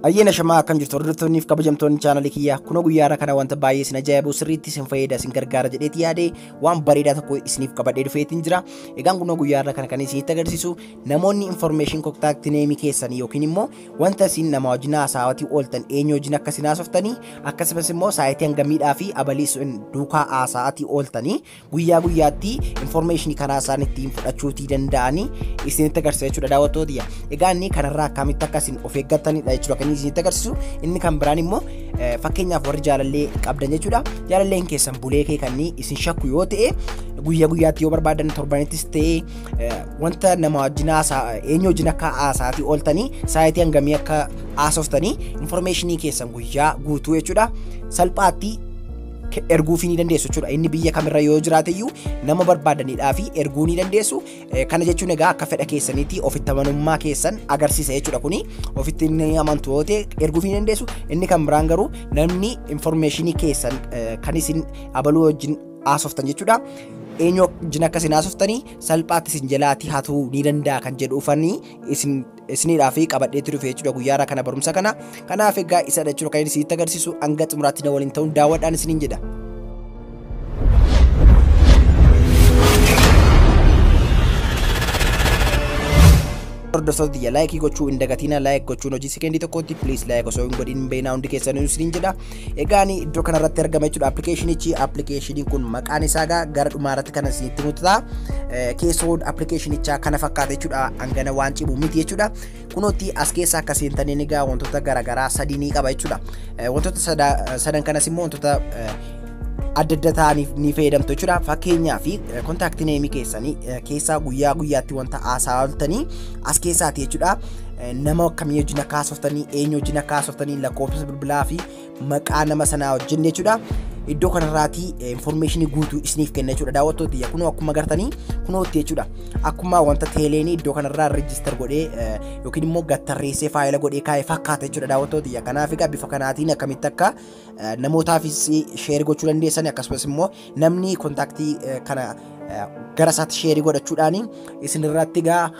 Ayyaana shamaa akkam jirtu hordoftoonniif kabajamtoonni chaanalii kiyyaa kunoo guyyaa kana wanta baay'ee isin ajaa'ibu sirriitti isin fayyada isin gargaara jedheeti yaade waan bareedaa tokko isiniif qabadhee dhufeetiin jira. Egaan kunoo guyyaa kana kan isinitti agarsiisu namoonni information contact name keessanii yookiin immoo wanta isin nama wajjin haasa'aatii ooltan eenyu wajjin akka isin haasoftanii akkasumas immoo saayitii hangamiidhaa fi abalii isin duukaa haasa'aatii ooltanii guyyaa guyyaatti information karaa isaan ittiin fudhachuutii danda'anii isinitti agarsiisa jechuudha daawwattoota. Egaa inni kanarraa akkamitti akka isin of eeggattanidha jechuudha kan isinitti agarsiisu. Inni kan biraan immoo fakkeenyaaf warri jaalallee qabdan jechuudha. Jaalalleen keessan bulee kee kan isin shakku yoo ta'e guyyaa guyyaatti yoo barbaadan torbanittis ta'e wanta nama wajjin haasaa eenyu wajjin akka haasaatii ooltanii saayitii hangamii akka haasoftanii informationii keessan guyyaa guutuu jechuudha salphaatti erguufii ni dandeessu jechuudha. Inni biyya kamirra yoo jiraate iyyuu nama barbaadanidhaa fi erguu ni dandeessu. Kana jechuun egaa akka fedha keessaniitti ofitti amanummaa keessan agarsiisa jechuudha. Kuni ofitti inni amantu yoo ta'e erguufii ni dandeessu. Inni kan biraan garuu namni informationii keessan kan isin abaluu wajjin haasoftan jechuudha. Eenyu wajjin akka isin haasoftanii salphaatti isin jalaatii hatuu ni danda'a kan jedhu ufanii isin isiniidhaa fi qabadheetti dhufe jechuudha guyyaa kana barumsa kana. Kanaaf egaa isadha jechuudha kan isinitti agarsiisu hanga xumuraatti na waliin ta'uun daawwadhaan isiniin jedha. Hordoftoota laayikii gochuu hin dagatina. Laayik gochuun hojii sekendii tokkotti please laayik osoo hin godhin beenaa hundi keessanii isiniin jedha. Egaan iddoo kanarratti argama jechuudha appilikeeshinichi. Appilikeeshiniin kun maqaan isaa gara dhumaarratti kan isinitti mul'ata. Keessoon appilikeeshinichaa kana fakkaata jechuudha. Hangana waan cimu miti jechuudha. Kunootti as keessa akka seentaniin egaa wantoota garaagaraa sadii ni qaba jechuudha. Wantoota sadan kanas immoo wantoota adda adda ta'aniif ni fayyadamtu jechuudha. Fakkeenyaaf kontaaktii neemii keessanii keessaa guyyaa guyyaatti wanta haasaa ooltanii as keessaati jechuudha. Nama akkamii wajjin akka haasoftanii, eenyu wajjin akka haasoftanii, lakkoofsa bilbilaa fi maqaa nama sanaa wajjin jechuudha. Iddoo kanarraati informationii guutuu isiniif kenna jechuudha daawwattoota. Kunoo akkuma agartanii kunootti jechuudha. Akkuma wanta teeleenii iddoo kanarraa register godhee yookiin immoo gattarreessee faayila godhee kaa'ee fakkaata jechuudha daawwattoota. Kanaaf egaa bifa kanaatiin akkamitti akka namootaafis sheer gochuu dandeessan akkasumas immoo namni kontaaktii kana gara isaatti sheerii godhachuudhaan isinirratti egaa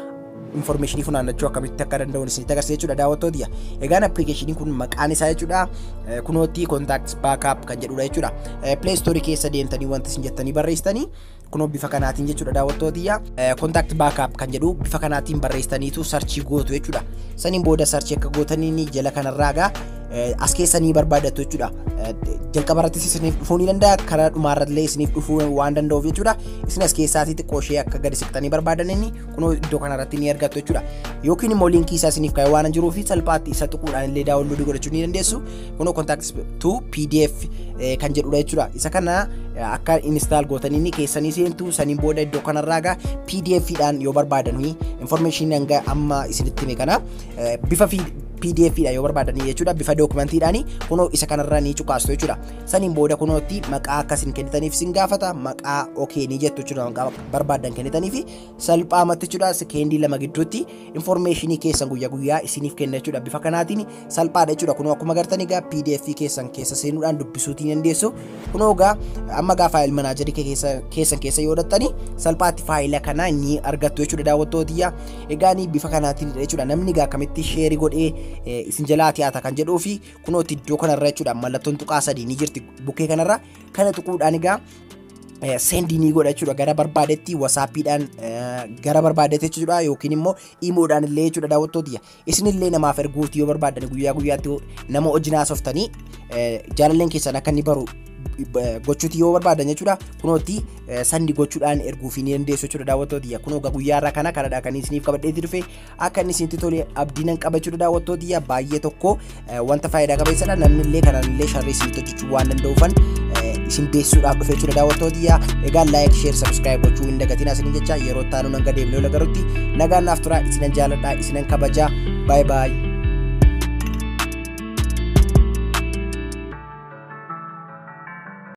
informationii funaannachuu akkamitti akka danda'uun isinitti agarsiisa jechuudha daawwattoota. Egaan appilikeeshiniin kun maqaan isaa jechuudha kunootti contact backup kan jedhudha jechuudha. Play Store keessa deemtanii wanta isin jettanii barreessitanii kunoo bifa kanaatiin jechuudha daawwattoota. Contact backup kan jedhu bifa kanaatiin barreessitaniitu sarchii gootu jechuudha. Saniin booda sarchii akka gootaniin jala kanarraa egaa as keessanii barbaadattu jechuudha. Jalqaba irrattis isiniif dhufuu ni danda'a, karaa dhumaarrallee isiniif dhufuu waan danda'uuf jechuudha. Isin as keessaatii xiqqoo ishee akka gadi siqxanii barbaadaniin kunoo iddoo kanarratti ni argattu jechuudha. Yookiin immoo liinkii isaa isiniif kaa'ee waan jiruu fi salphaatti isa tuquudhaan illee daawunloodii godhachuu ni dandeessu. Kunoo contact to PDF kan jedhudha jechuudha. Isa kana akka install gootanii keessanii seentu saniin booda iddoo kanarraa egaa PDF dhaan yoo barbaadan information hanga amma isinitti hime kana bifa PDF dha yoo barbaadanii jechuudha bifa dookumentiidhaan kunoo isa kanarraa ni cuqaastu jechuudha. Saniin booda kunootti maqaa akkasiin kennitaniif isin gaafata maqaa okay ni jettu jechuudha maqaa barbaadan kennitaniif salphaamatti jechuudha sekeendii lama gidduutti informationii keessan guyyaa guyyaa isiniif kenna jechuudha. Bifa kanaatiin salphaadha jechuudha. Kunoo akkuma agartan egaa PDF keessan keessa seenuudhaan dubbisuutii dandeessu. Kunoo egaa amma egaa faayil manaajarii keessan keessa yoo dhattani salphaatti faayila kana ni argattu jechuudha daawwattootiyya. Egaa ni bifa kanaatiin jechuudha namni egaa akkamitti sheerii godhee isin jalaa tiyaata kan jedhuu fi kunootti iddoo kanarra jechuudha mallattoon tuqaa sadii ni jirti bukkee kanarra kana tuquudhaan egaa sendii ni godha jechuudha gara barbaadetti wasaappiidhaan gara barbaadetti jechuudha yookiin immoo imoodhaan illee jechuudha daawwattootiyya. Isinillee namaaf erguuti yoo barbaadan guyyaa guyyaatti nama wajjin haasoftanii jaalalleen keessan akka inni baru gochuuti yoo barbaadan jechuudha kunootti sandi gochuudhaan erguufii ni dandeessu jechuudha daawwattootiyya. Kunoo egaa guyyaa irraa kana kanadha kan isiniif qabadheetti dhufe akka inni isinitti tole abdii nan qaba jechuudha daawwattootiyya. Baay'ee tokko wanta faayidaa qabeessadha namni illee kanaan illee sharrii isinitti hojjechuu waan danda'uufan isin beeksisuudhaaf dhufe jechuudha daawwattootiyya. Egaa like share subscribe gochuu hin dagatinaa isiniin jecha yeroo itti aanu hanga deemnee ol agarutti nagaan naaf turaa isinan jaaladha isinan kabajaa bye bye.